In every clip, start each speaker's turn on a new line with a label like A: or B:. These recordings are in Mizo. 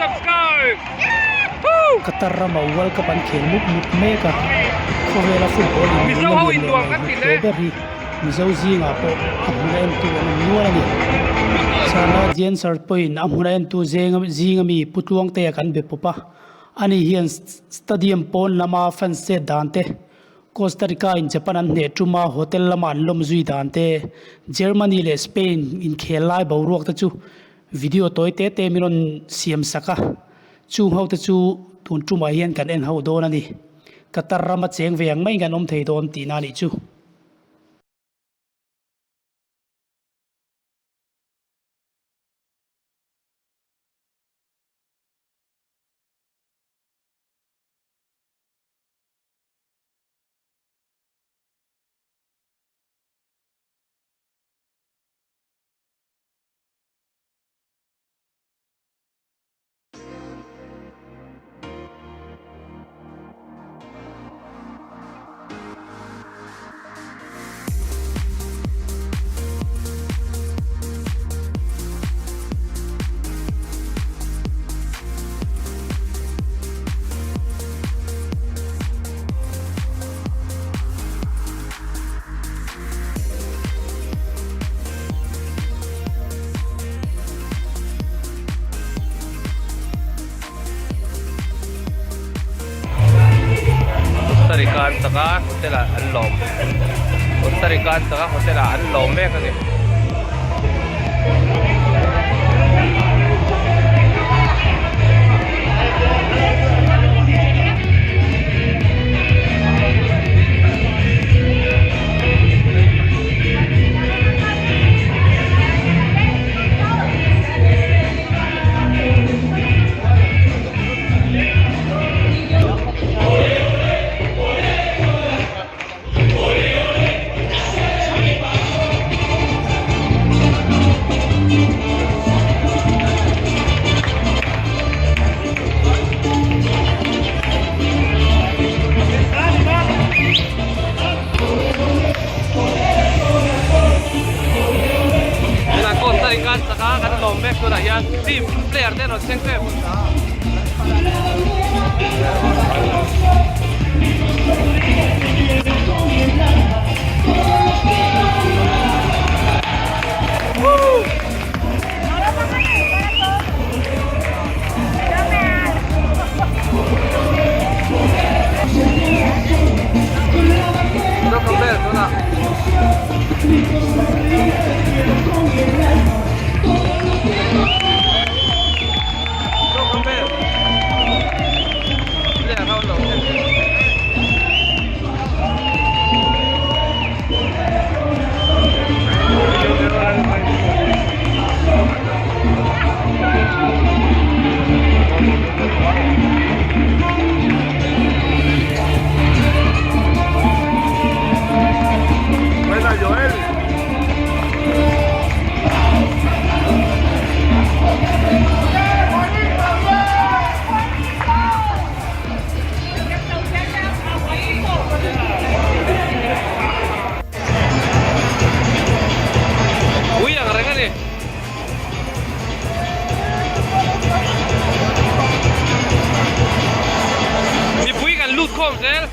A: Subscribe!
B: Qatar rama World Cup an khel mup mup mek a, khawvela football inlawmna lian leh ngaihhlut hle ber hi Mizo zingah pawh a hmuna entu an awm nual a ni. Chhana Jian Sir pawhin a hmuna entu zinga mi Pu Tluangtea kan be pawp a, ani hian stadium pawn lama fans chet dan te, Costa Rica in Japan an hneh tum a, hotel lama an lawm zui dan te, Germany leh Spain inkhel lai boruak te chu video tawi te te min rawn siam sak a, chung ho te chu tun tumah hian kan en ho dawn a ni. Qatar rama cheng ve ang mai kan awm thei dawn tihna a nih chu.
A: Costa Rica an chak a hotel ah an lawm Costa Rica an chak a hotel ah an lawm mek a ni. Tunah Costa Rica an chak a, kan lawm mek tunah hian team player te an rawn thleng ṭep. Ui ang reng a ni. Mipui kan lut khawm zel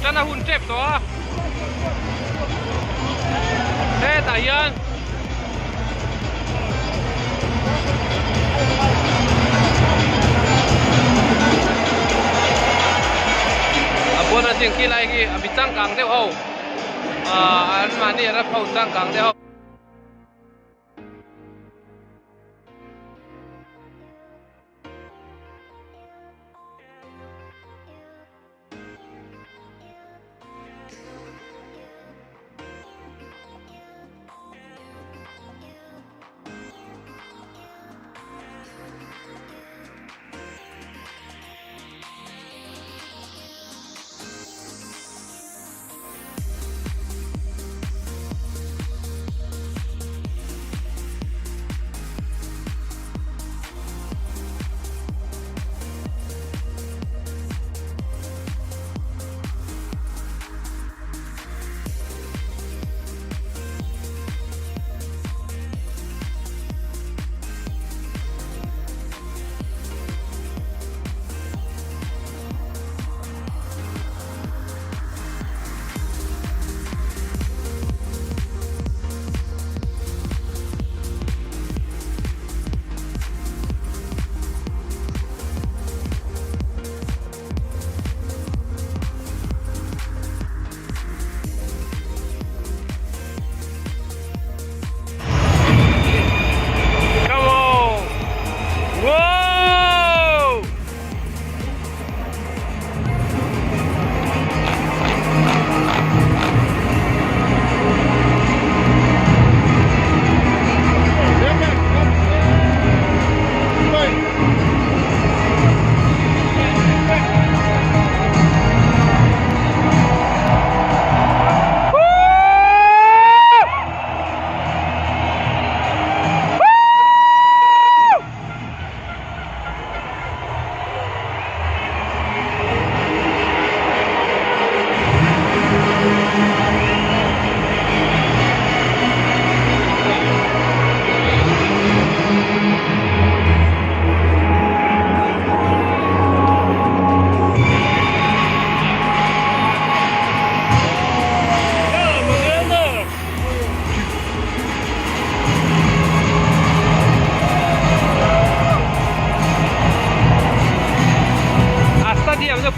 A: tan a hun tep tawh a hetah hian a buan a ching khi lai khi a mi changkang deuh ho ah an mahni Arab ho changkang deuh ho.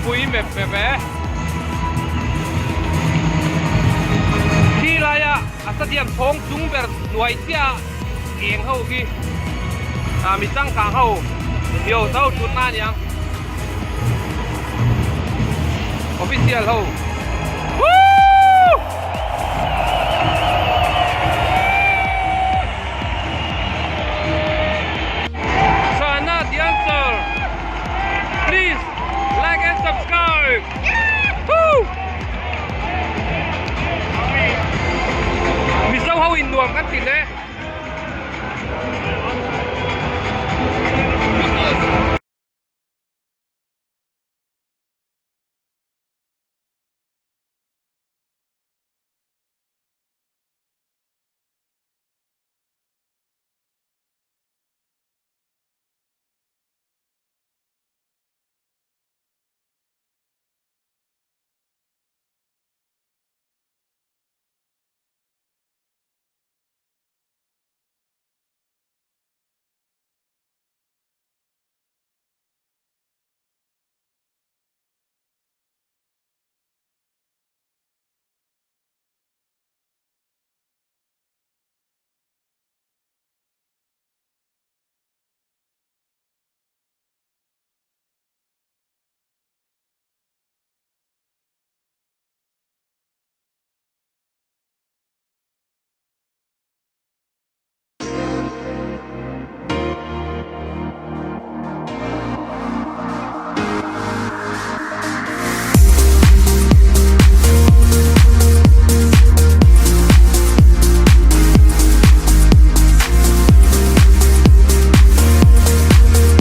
A: Pui mep mep e. Khi laia a stadium chhawng chung ber hnuai chiah eng ho khi ah mi changkang ho miau zo thutna a niang. Official ho.